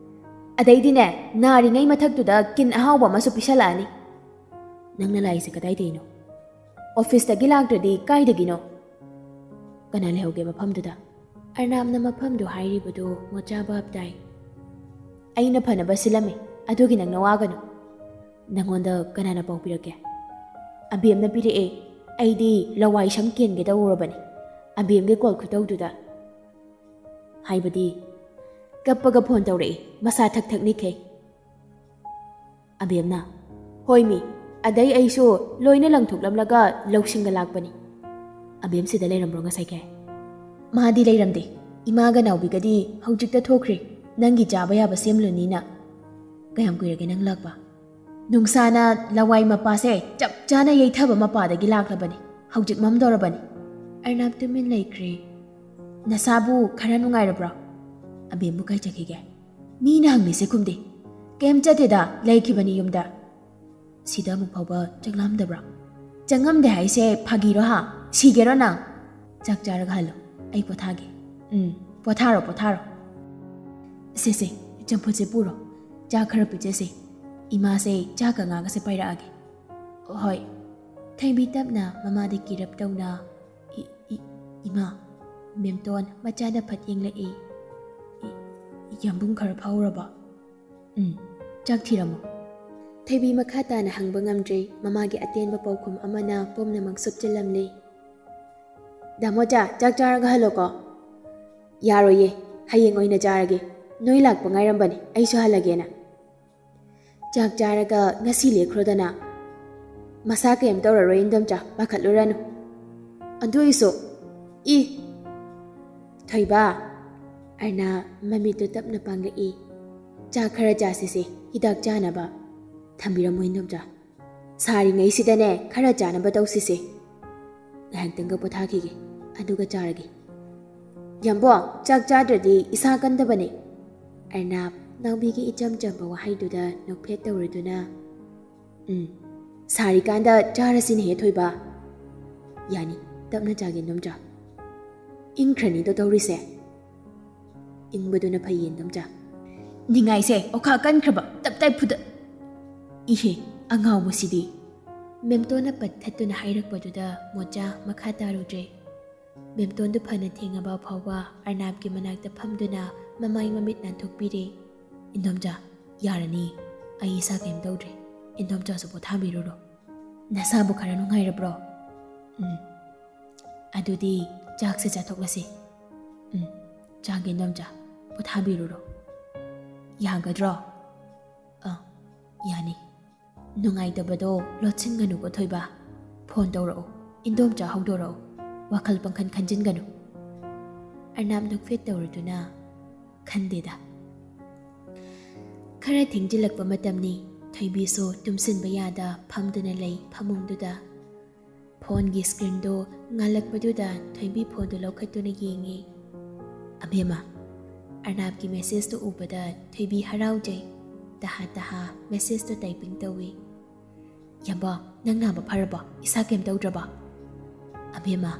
ꯑꯗꯩꯗꯤꯅꯦ, ꯅꯥꯔꯤꯉꯩ ꯃꯊꯛꯇꯨꯗ ꯀꯤꯟ ꯑꯍꯥꯎꯕ ꯑꯃꯁꯨ ꯄꯤꯁꯜꯂꯛꯑꯅꯤ꯫ ꯅꯪꯅ ꯂꯥꯛꯏꯁꯦ ꯀꯗꯥꯏꯗꯩꯅꯣ? ꯑꯣꯐꯤꯁꯇꯒꯤ ꯂꯥꯛꯇ꯭ꯔꯗꯤ ꯀꯥꯏꯗꯒꯤꯅꯣ? ꯀꯅꯥ ꯂꯩꯍꯧꯒꯦ ꯃꯐꯝꯗꯨꯗ?" ꯑꯔꯅꯥꯞꯅ ꯃꯐꯝꯗꯨ ꯍꯥꯏꯔꯤꯕꯗꯨ ꯃꯣꯆꯥ ꯚꯥꯞ ꯇꯥꯏ꯫ "ꯑꯩꯅ ꯐꯅꯕ ꯁꯤꯜꯂꯝꯃꯤ, ꯑꯗꯨꯒꯤ ꯅꯪꯅ ꯋꯥꯒꯅꯨ꯫" "ꯅꯪꯉꯣꯟꯗ ꯀꯅꯥꯅ ꯄꯥꯎ ꯄꯤꯔꯛꯀꯦ?" "ꯑꯕꯦꯝꯅ ꯄꯤꯔꯛꯑꯦ꯫ ꯑꯩꯗꯤ ꯂꯋꯥꯏ ꯁꯝ ꯀꯦꯟꯒꯦ ꯇꯧꯔꯨꯔꯕꯅꯤ, ꯑꯕꯦꯝꯒꯤ ꯀꯣꯜ ꯈꯨꯇꯧꯗꯨꯗ꯫" "ꯍꯥꯏꯕꯗꯤ?" "ꯀꯞꯄꯒ ꯐꯣꯟ ꯇꯧꯔꯛꯏ, ꯃꯁꯥ ꯊꯛ ꯊꯛ ꯅꯤꯛꯈꯩ꯫" "ꯑꯕꯦꯝꯅ?" "ꯍꯣꯏ ꯃꯤ, ꯑꯗꯩ ꯑꯩꯁꯨ ꯂꯣꯏꯅ ꯂꯪꯊꯣꯛꯂꯝꯂꯒ ꯂꯧꯁꯤꯡꯒ ꯂꯥꯛꯄꯅꯤ꯫" "ꯑꯕꯦꯝ ꯁꯤꯗ ꯂꯩꯔꯝꯕ꯭ꯔꯣ ꯉꯁꯥꯏꯈꯩ?" "ꯃꯥꯗꯤ ꯂꯩꯔꯝꯗꯦ, ꯏꯃꯥꯒ ꯅꯥꯎꯕꯤꯒꯗꯤ ꯍꯧꯖꯤꯛꯇ ꯊꯣꯛꯈ꯭ꯔꯦ꯫ ꯅꯪꯒꯤ ꯆꯥꯕ ꯌꯥꯕ ꯁꯦꯝꯂꯨꯅꯤꯅ꯫ ꯀꯌꯥꯝ ꯀꯨꯏꯔꯒꯦ ꯅꯪ ꯂꯥꯛꯄ? ꯅꯨꯡꯁꯥꯅ ꯂꯋꯥꯏ ꯃꯄꯥꯁꯦ ꯆꯞ ꯆꯥꯅ ꯌꯩꯊꯕ ꯃꯄꯥꯗꯒꯤ ꯂꯥꯛꯂꯕꯅꯤ꯫ ꯍꯧꯖꯤꯛ ꯃꯝꯗꯧꯔꯕꯅꯤ꯫ ꯑꯔꯅꯥꯞ ꯇꯨꯃꯤꯟ ꯂꯩꯈ꯭ꯔꯦ꯫ "ꯅꯁꯥꯕꯨ ꯈꯔ ꯅꯨꯡꯉꯥꯏꯔꯕ꯭ꯔꯣ? ꯑꯕꯦꯝꯕꯨ ꯀꯥꯏ ꯆꯠꯈꯤꯒꯦ? ꯃꯤꯅ ꯍꯪꯂꯤꯁꯦ ꯈꯨꯝꯗꯦ꯫ ꯀꯩꯝ ꯆꯠꯇꯦꯗ, ꯂꯩꯈꯤꯕꯅꯤ ꯌꯨꯝꯗ꯫" "ꯁꯤꯗ ꯑꯃꯨꯛ ꯐꯥꯎꯕ ꯆꯪꯂꯝꯗꯕ꯭ꯔꯣ?" "ꯆꯪꯉꯝꯗꯦ ꯍꯥꯏꯁꯦ ꯐꯥꯒꯤꯔꯣ ꯍꯥ? ꯁꯤꯒꯦꯔꯣ ꯅꯪ? ꯆꯥꯛ ꯆꯥꯔꯒ ꯍꯜꯂꯣ, ꯑꯩ ꯄꯣꯊꯥꯒꯦ꯫" "ꯎꯝ, ꯄꯣꯊꯥꯔꯣ, ꯄꯣꯊꯥꯔꯣ꯫ ꯁꯦ, ꯁꯦ, ꯆꯝꯐꯨꯠꯁꯦ ꯄꯨꯔꯣ꯫ ꯆꯥꯛ ꯈꯔ ꯄꯤꯖꯁꯦ꯫ ꯏꯃꯥꯁꯦ ꯆꯥꯛꯀ ꯉꯥꯒꯁꯦ ꯄꯥꯏꯔꯛꯑꯒꯦ꯫" "ꯍꯣꯏ꯫" ꯊꯣꯏꯕꯤ ꯇꯞꯅ ꯃꯃꯥꯗ ꯀꯤꯔꯞ ꯇꯧꯅ, "ꯏ-, ꯏ-, ꯏꯃꯥ꯫" ꯃꯦꯝꯇꯣꯟ ꯃꯆꯥꯗ ꯐꯠ ꯌꯦꯡꯂꯛꯏ꯫ "ꯏ-, ꯌꯥꯝꯕꯨꯡ ꯈꯔ ꯐꯥꯎꯔꯕꯣ?" "ꯎꯝ, ꯆꯥꯛ ꯊꯤꯔꯝꯃꯣ꯫" ꯊꯣꯏꯕꯤ ꯃꯈꯥ ꯇꯥꯅ ꯍꯪꯕ ꯉꯝꯗ꯭ꯔꯦ꯫ ꯃꯃꯥꯒꯤ ꯑꯇꯦꯟꯕ ꯄꯥꯎꯈꯨꯝ ꯑꯃꯅ ꯄꯨꯝꯅꯃꯛ ꯁꯨꯞꯆꯤꯜꯂꯝꯂꯦ꯫ "ꯗꯥꯃꯣꯆꯥ, ꯆꯥꯛ ꯆꯥꯔꯒ ꯍꯜꯂꯣꯀꯣ꯫" "ꯌꯥꯔꯣꯏꯌꯦ, ꯍꯌꯦꯡ ꯑꯣꯏꯅ ꯆꯥꯔꯒꯦ꯫ ꯅꯣꯏ ꯂꯥꯛꯄ ꯉꯥꯏꯔꯝꯕꯅꯤ, ꯑꯩꯁꯨ ꯍꯜꯂꯒꯦꯅ꯫" "ꯆꯥꯛ ꯆꯥꯔꯒ ꯉꯁꯤ ꯂꯦꯛꯈ꯭ꯔꯣꯗꯅ꯫" "ꯃꯁꯥ ꯀꯩꯝ ꯇꯧꯔꯔꯣꯏ ꯏꯟꯗꯣꯝꯆꯥ, ꯄꯥꯈꯠꯂꯨꯔꯅꯨ꯫" "ꯑꯗꯨ ꯑꯣꯏꯁꯨ, ꯏ!" "ꯊꯣꯏꯕ!" ꯑꯔꯅꯥ ꯃꯃꯤꯠꯇꯨ ꯇꯞꯅ ꯄꯥꯡꯂꯛꯏ꯫ "ꯆꯥꯛ ꯈꯔ ꯆꯥꯁꯤꯁꯦ, ꯍꯤꯗꯥꯛ ꯆꯥꯅꯕ꯫" "ꯊꯝꯕꯤꯔꯝꯃꯣ ꯏꯟꯗꯣꯝꯆꯥ꯫ ꯁꯥꯔꯤꯉꯩꯁꯤꯗꯅꯦ ꯈꯔ ꯆꯥꯅꯕ ꯇꯧꯁꯤꯁꯦ꯫ ꯉꯥꯏꯍꯥꯛꯇꯪꯒ ꯄꯣꯊꯥꯈꯤꯒꯦ, ꯑꯗꯨꯒ ꯆꯥꯔꯒꯦ꯫" "ꯌꯥꯝꯕꯣ, ꯆꯥꯛ ꯆꯥꯗ꯭ꯔꯗꯤ ꯏꯁꯥ ꯀꯟꯗꯕꯅꯦ꯫" ꯑꯔꯅꯥꯞ ꯅꯥꯎꯕꯤꯒꯤ ꯏꯆꯝ ꯆꯝꯕ ꯋꯥꯍꯩꯗꯨꯗ ꯅꯣꯛꯐꯦꯠ ꯇꯧꯔꯗꯨꯅ, "ꯎꯝ, ꯁꯥꯔꯤꯀꯥꯟꯗ ꯆꯥꯔꯁꯤꯅꯦꯍꯦ ꯊꯣꯏꯕ꯫" "ꯌꯥꯅꯤ, ꯇꯞꯅ ꯆꯥꯒꯦ ꯏꯟꯗꯣꯝꯆꯥ꯫ ꯏꯪꯈ꯭ꯔꯅꯤꯗꯣ ꯇꯧꯔꯤꯁꯦ꯫" "ꯏꯪꯕꯗꯨꯅ ꯐꯩꯌꯦ ꯏꯟꯗꯣꯝꯆꯥ꯫ ꯅꯤꯡꯉꯥꯏꯁꯦ ꯑꯣꯈꯥ ꯀꯟꯈ꯭ꯔꯕ ꯇꯞꯇꯥꯏ ꯐꯨꯗ-, ꯏꯍꯦ, ꯑꯉꯥꯎꯕꯁꯤꯗꯤ꯫" ꯃꯦꯝꯇꯣꯟꯅ ꯄꯠ ꯊꯠꯇꯨꯅ ꯍꯥꯏꯔꯛꯄꯗꯨꯗ ꯃꯣꯆꯥ ꯃꯈꯥ ꯇꯥꯔꯨꯗ꯭ꯔꯦ꯫ ꯃꯦꯝꯇꯣꯟꯗꯨ ꯐꯅ ꯊꯦꯡꯉꯕ ꯐꯥꯎꯕ ꯑꯔꯅꯥꯞꯀꯤ ꯃꯅꯥꯛꯇ ꯐꯝꯗꯨꯅ ꯃꯃꯥꯏ ꯃꯃꯤꯠ ꯅꯥꯟꯊꯣꯛꯄꯤꯔꯦ꯫ "ꯏꯟꯗꯣꯝꯆꯥ, ꯌꯥꯔꯅꯤ, ꯑꯩ ꯏꯁꯥ ꯀꯩꯝ ꯇꯧꯗ꯭ꯔꯦ꯫ ꯏꯟꯗꯣꯝꯆꯥꯁꯨ ꯄꯣꯊꯥꯕꯤꯔꯨꯔꯣ꯫ ꯅꯁꯥꯕꯨ ꯈꯔ ꯅꯨꯡꯉꯥꯏꯔꯕ꯭ꯔꯣ?" "ꯎꯝ꯫ ꯑꯗꯨꯗꯤ ꯆꯥꯛꯁꯦ ꯆꯥꯊꯣꯛꯂꯁꯤ꯫" "ꯎꯝ, ꯆꯥꯒꯦ ꯏꯟꯗꯣꯝꯆꯥ, ꯄꯣꯊꯥꯕꯤꯔꯨꯔꯣ꯫" "ꯌꯥꯒꯗ꯭ꯔꯣ?" "ꯑꯥ, ꯌꯥꯅꯤ꯫" "ꯅꯨꯡꯉꯥꯏꯇꯕꯗꯣ ꯂꯣꯠꯁꯤꯟꯒꯅꯨꯀꯣ ꯊꯣꯏꯕ꯫ ꯐꯣꯟ ꯇꯧꯔꯛꯑꯣ, ꯏꯟꯗꯣꯝꯆꯥ ꯍꯧꯗꯣꯔꯛꯑꯣ꯫ ꯋꯥꯈꯜ ꯄꯪꯈꯟ ꯈꯟꯖꯤꯟꯒꯅꯨ꯫" ꯑꯔꯅꯥꯞ ꯅꯣꯛꯐꯦꯠ ꯇꯧꯔꯗꯨꯅ, "ꯈꯟꯗꯦꯗ, ꯈꯔ ꯊꯦꯡꯖꯤꯜꯂꯛꯄ ꯃꯇꯝꯅꯤ꯫ ꯊꯣꯏꯕꯤꯁꯨ ꯇꯨꯝꯁꯤꯟꯕ ꯌꯥꯗ ꯐꯝꯗꯨꯅ ꯂꯩ ꯐꯃꯨꯡꯗꯨꯗ꯫ ꯐꯣꯟꯒꯤ ꯁ꯭ꯀ꯭ꯔꯤꯟꯗꯣ ꯉꯥꯜꯂꯛꯄꯗꯨꯗ ꯊꯣꯏꯕꯤ ꯐꯣꯟꯗꯨ ꯂꯧꯈꯠꯇꯨꯅ ꯌꯦꯡꯉꯤ꯫ ꯑꯕꯦꯝꯃ, ꯑꯔꯅꯥꯞꯀꯤ ꯃꯦꯁꯦꯖꯇꯨ ꯎꯕꯗ ꯊꯣꯏꯕꯤ ꯍꯔꯥꯎꯖꯩ꯫ ꯇꯍꯥ ꯇꯍꯥ ꯃꯦꯁꯦꯖꯇꯨ ꯇꯥꯏꯄꯤꯡ ꯇꯧꯏ꯫ "ꯌꯥꯝꯕꯣ, ꯅꯪ ꯅꯥꯕ ꯐꯔꯕꯣ? ꯏꯁꯥ ꯀꯩꯝ ꯇꯧꯗ꯭ꯔꯕꯣ?" "ꯑꯕꯦꯝꯃ,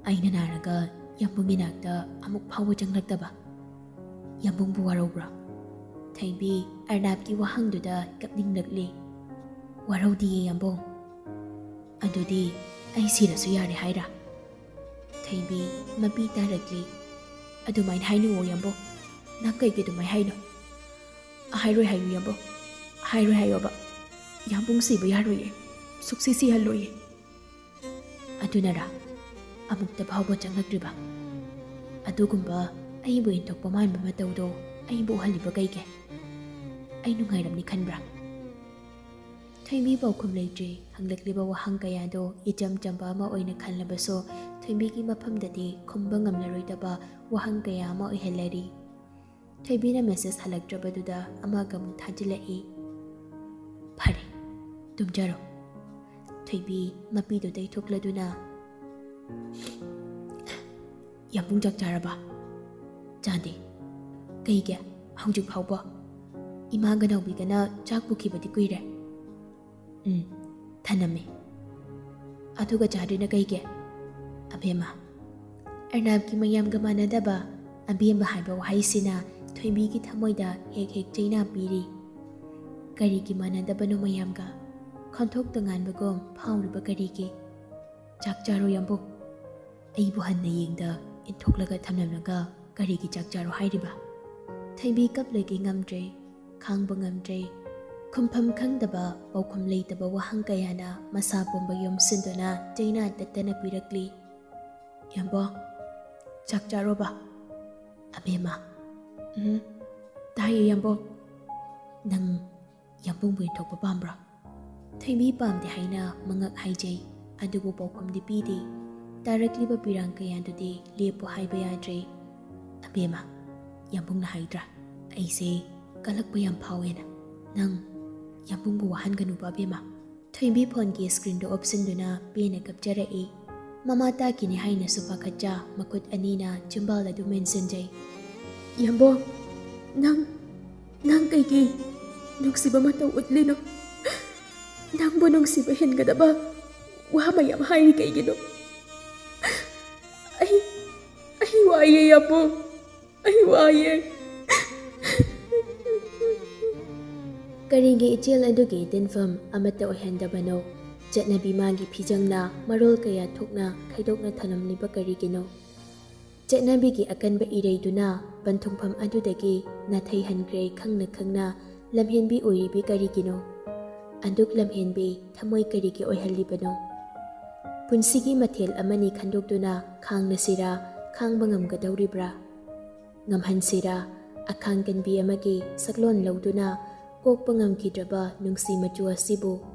ꯑꯩꯅ ꯅꯥꯔꯒ ꯌꯥꯝꯕꯨꯡꯒꯤ ꯅꯥꯛꯇ ꯑꯃꯨꯛ ꯐꯥꯎꯕ ꯆꯪꯂꯛꯇꯕ꯫ ꯌꯥꯝꯕꯨꯡꯕꯨ ꯋꯥꯔꯧꯕ꯭ꯔꯣ?" ꯊꯣꯏꯕꯤ ꯑꯔꯅꯥꯞꯀꯤ ꯋꯥꯍꯪꯗꯨꯗ ꯀꯞꯅꯤꯡꯂꯛꯂꯤ꯫ "ꯋꯥꯔꯧꯗꯤꯌꯦ ꯌꯥꯝꯕꯨꯡ꯫ ꯑꯗꯨꯗꯤ ꯑꯩ ꯁꯤꯔꯁꯨ ꯌꯥꯔꯦ ꯍꯥꯏꯔ?" ꯊꯣꯏꯕꯤ ꯃꯄꯤ ꯇꯥꯔꯛꯂꯤ꯫ "ꯑꯗꯨꯃꯥꯏꯅ ꯍꯥꯏꯅꯨꯋꯣ ꯌꯥꯝꯕꯨꯡ꯫ ꯅꯪ ꯀꯩꯒꯤ ꯑꯗꯨꯃꯥꯏꯅ ꯍꯥꯏꯅꯣ?" "ꯍꯥꯏꯔꯣꯏ ꯍꯥꯏꯌꯨ ꯌꯥꯝꯕꯨꯡ꯫ ꯍꯥꯏꯔꯣꯏ ꯍꯥꯏꯌꯣꯕ꯫ ꯌꯥꯝꯕꯨꯡ ꯁꯤꯕ ꯌꯥꯔꯣꯏꯌꯦ꯫ ꯁꯨꯛꯁꯤ ꯁꯤꯍꯜꯂꯣꯏꯌꯦ꯫" "ꯑꯗꯨꯅꯔꯥ ꯑꯃꯨꯛꯇ ꯐꯥꯎꯕ ꯆꯪꯂꯛꯇ꯭ꯔꯤꯕ? ꯑꯗꯨꯒꯨꯝꯕ ꯑꯩꯕꯨ ꯏꯟꯊꯣꯛꯄ ꯃꯥꯟꯕ ꯃꯇꯧꯗꯣ ꯑꯩꯕꯨ ꯎꯍꯜꯂꯤꯕ ꯀꯩꯒꯤ? ꯑꯩ ꯅꯨꯡꯉꯥꯏꯔꯝꯅꯤ ꯈꯟꯕ꯭ꯔꯥ?" ꯊꯣꯏꯕꯤ ꯄꯥꯎꯈꯨꯝ ꯂꯩꯇ꯭ꯔꯤ꯫ ꯍꯪꯂꯛꯂꯤꯕ ꯋꯥꯍꯪ ꯀꯌꯥꯗꯣ ꯏꯆꯝ ꯆꯝꯕ ꯑꯃ ꯑꯣꯏꯅ ꯈꯜꯂꯕꯁꯨ, ꯊꯣꯏꯕꯤꯒꯤ ꯃꯐꯝꯗꯗꯤ ꯈꯨꯝꯕ ꯉꯝꯂꯔꯣꯏꯗꯕ ꯋꯥꯍꯪ ꯀꯌꯥ ꯑꯃ ꯑꯣꯏꯍꯜꯂꯔꯤ꯫ ꯊꯣꯏꯕꯤꯅ ꯃꯦꯁꯦꯖ ꯍꯜꯂꯛꯇ꯭ꯔꯕꯗꯨꯗ ꯑꯃꯒ ꯑꯃꯨꯛ ꯊꯥꯖꯤꯜꯂꯛꯏ꯫ "ꯐꯔꯦ, ꯇꯨꯝꯖꯔꯣ꯫" ꯊꯣꯏꯕꯤ ꯃꯄꯤꯗꯨ ꯇꯩꯊꯣꯛꯂꯗꯨꯅ, "ꯌꯥꯝꯕꯨꯡ ꯆꯥꯛ ꯆꯥꯔꯕ?" "ꯆꯥꯗꯦ꯫" "ꯀꯩꯒꯤ? ꯍꯧꯖꯤꯛ ꯐꯥꯎꯕ?" "ꯏꯃꯥꯒ ꯅꯥꯎꯕꯤꯒꯅ ꯆꯥꯛ ꯄꯨꯈꯤꯕꯗꯤ ꯀꯨꯏꯔꯦ꯫" "ꯎꯝ, ꯊꯅꯝꯃꯦ꯫" "ꯑꯗꯨꯒ ꯆꯥꯗ꯭ꯔꯤꯅ ꯀꯩꯒꯤ?" "ꯑꯕꯦꯝꯃ, ꯑꯔꯅꯥꯞꯀꯤ ꯃꯌꯥꯝꯒ ꯃꯥꯟꯅꯗꯕ ꯑꯕꯦꯝꯃ ꯍꯥꯏꯕ ꯋꯥꯍꯩꯁꯤꯅ ꯊꯣꯏꯕꯤꯒꯤ ꯊꯃꯣꯏꯗ ꯍꯦꯛ ꯍꯦꯛ ꯆꯩꯅꯥ ꯄꯤꯔꯤ꯫ ꯀꯔꯤꯒꯤ ꯃꯥꯟꯅꯗꯕꯅꯣ ꯃꯌꯥꯝꯒ? ꯈꯣꯟꯊꯣꯛ ꯇꯣꯉꯥꯟꯕꯒꯨꯝ ꯐꯥꯎꯔꯤꯕ ꯀꯔꯤꯒꯤ? ꯆꯥꯛ ꯆꯥꯔꯣ ꯌꯥꯝꯕꯨꯡ꯫ ꯑꯩꯕꯨ ꯍꯟꯅ ꯌꯦꯡꯗ ꯏꯟꯊꯣꯛꯂꯒ ꯊꯝꯂꯝꯂꯒ ꯀꯔꯤꯒꯤ ꯆꯥꯛ ꯆꯥꯔꯣ ꯍꯥꯏꯔꯤꯕ?" ꯊꯣꯏꯕꯤ ꯀꯞꯂꯒꯦ ꯉꯝꯗ꯭ꯔꯦ, ꯈꯥꯡꯕ ꯉꯝꯗ꯭ꯔꯦ꯫ ꯈꯨꯝꯐꯝ ꯈꯪꯗꯕ, ꯄꯥꯎꯈꯨꯝ ꯂꯩꯇꯕ ꯋꯥꯍꯪ ꯀꯌꯥꯅ ꯃꯁꯥ ꯄꯨꯝꯕ ꯌꯣꯝꯁꯤꯟꯗꯨꯅ ꯆꯩꯅꯥ ꯇꯠꯇꯅ ꯄꯤꯔꯛꯂꯤ꯫ "ꯌꯥꯝꯕꯣ, ꯆꯥꯛ ꯆꯥꯔꯣꯕ꯫" "ꯑꯕꯦꯝꯃ꯫" "ꯎꯝ, ꯇꯥꯏꯌꯦ ꯌꯥꯝꯕꯣ꯫" "ꯅꯪ ꯌꯥꯝꯕꯨꯡꯕꯨ ꯏꯟꯊꯣꯛꯄ ꯄꯥꯝꯕ꯭ꯔꯣ?" ꯊꯣꯏꯕꯤ ꯄꯥꯝꯗꯦ ꯍꯥꯏꯅ ꯃꯉꯛ ꯍꯥꯏꯖꯩ, ꯑꯗꯨꯕꯨ ꯄꯥꯎꯈꯨꯝꯗꯤ ꯄꯤꯗꯦ꯫ ꯇꯥꯔꯛꯂꯤꯕ ꯄꯤꯔꯥꯡ ꯀꯌꯥꯗꯨꯗꯤ ꯂꯦꯞꯄꯨ ꯍꯥꯏꯕ ꯌꯥꯗ꯭ꯔꯦ꯫ "ꯑꯕꯦꯝꯃ, ꯌꯥꯝꯕꯨꯡꯅ ꯍꯥꯏꯗ꯭ꯔꯥ, ꯑꯩꯁꯦ ꯀꯜꯂꯛꯄ ꯌꯥꯝ ꯐꯥꯎꯋꯦꯅ꯫ ꯅꯪ ꯌꯥꯝꯕꯨꯡꯕꯨ ꯋꯥꯍꯟꯒꯅꯨꯕ ꯑꯕꯦꯝꯃ꯫ ꯊꯣꯏꯕꯤ ꯐꯣꯟꯒꯤ ꯁ꯭ꯀ꯭ꯔꯤꯟꯗꯨ ꯑꯣꯞꯁꯤꯟꯗꯨꯅ ꯄꯦꯅ ꯀꯞꯆꯔꯛꯏ꯫ ꯃꯃꯥ ꯇꯥꯈꯤꯅꯤ ꯍꯥꯏꯅꯁꯨ ꯄꯥꯈꯠꯆ ꯃꯈꯨꯠ ꯑꯅꯤꯅ ꯆꯤꯝꯕꯥꯜ ꯑꯗꯨ ꯃꯦꯟꯁꯤꯟꯖꯩ꯫ ꯌꯥꯝꯕꯨꯡ, ꯅꯪ, ꯅꯪ ꯀꯩꯒꯤ ꯅꯨꯡꯁꯤꯕ ꯃꯇꯧ ꯎꯠꯂꯤꯅꯣ? ꯅꯪꯕꯨ ꯅꯨꯡꯁꯤꯕ ꯍꯦꯟꯒꯗꯕ ꯋꯥ ꯃꯌꯥꯝ ꯍꯥꯏꯔꯤ ꯀꯩꯒꯤꯅꯣ? ꯑꯩ, ꯑꯩ ꯋꯥꯏꯌꯦ ꯌꯥꯝꯕꯨꯡ, ꯑꯩ ꯋꯥꯏꯌꯦ꯫ ꯀꯔꯤꯒꯤ ꯏꯆꯦꯜ ꯑꯗꯨꯒꯤ ꯇꯤꯟꯐꯝ ꯑꯃꯠꯇ ꯑꯣꯏꯍꯟꯗꯕꯅꯣ? ꯆꯠꯅꯕꯤ ꯃꯥꯒꯤ ꯐꯤꯖꯪꯅ ꯃꯔꯣꯜ ꯀꯌꯥ ꯊꯣꯛꯅ ꯈꯥꯏꯗꯣꯛꯅ ꯊꯝꯂꯝꯂꯤꯕ ꯀꯔꯤꯒꯤꯅꯣ? ꯆꯠꯅꯕꯤꯒꯤ ꯑꯀꯟꯕ ꯏꯔꯩꯗꯨꯅ ꯄꯟꯊꯨꯡꯐꯝ ꯑꯗꯨꯗꯒꯤ ꯅꯥꯊꯩꯍꯟꯈ꯭ꯔꯦ ꯈꯪꯅ ꯈꯪꯅ ꯂꯝꯍꯦꯟꯕꯤ ꯑꯣꯏꯔꯤꯕꯤ ꯀꯔꯤꯒꯤꯅꯣ? ꯑꯗꯨꯛ ꯂꯝꯍꯦꯟꯕꯤ ꯊꯃꯣꯏ ꯀꯔꯤꯒꯤ ꯑꯣꯏꯍꯜꯂꯤꯕꯅꯣ? ꯄꯨꯟꯁꯤꯒꯤ ꯃꯊꯦꯜ ꯑꯃꯅꯤ ꯈꯟꯗꯣꯛꯇꯨꯅ ꯈꯥꯡꯅꯁꯤꯔꯥ, ꯈꯥꯡꯕ ꯉꯝꯒꯗꯧꯔꯤꯕ꯭ꯔꯥ? ꯉꯝꯍꯟꯁꯤꯔꯥ, ꯑꯈꯥꯡ ꯀꯟꯕꯤ ꯑꯃꯒꯤ ꯁꯛꯂꯣꯟ ꯂꯧꯗꯨꯅ ꯀꯣꯛꯄ ꯉꯝꯈꯤꯗ꯭ꯔꯕ ꯅꯨꯡꯁꯤ ꯃꯆꯨ ꯑꯁꯤꯕꯨ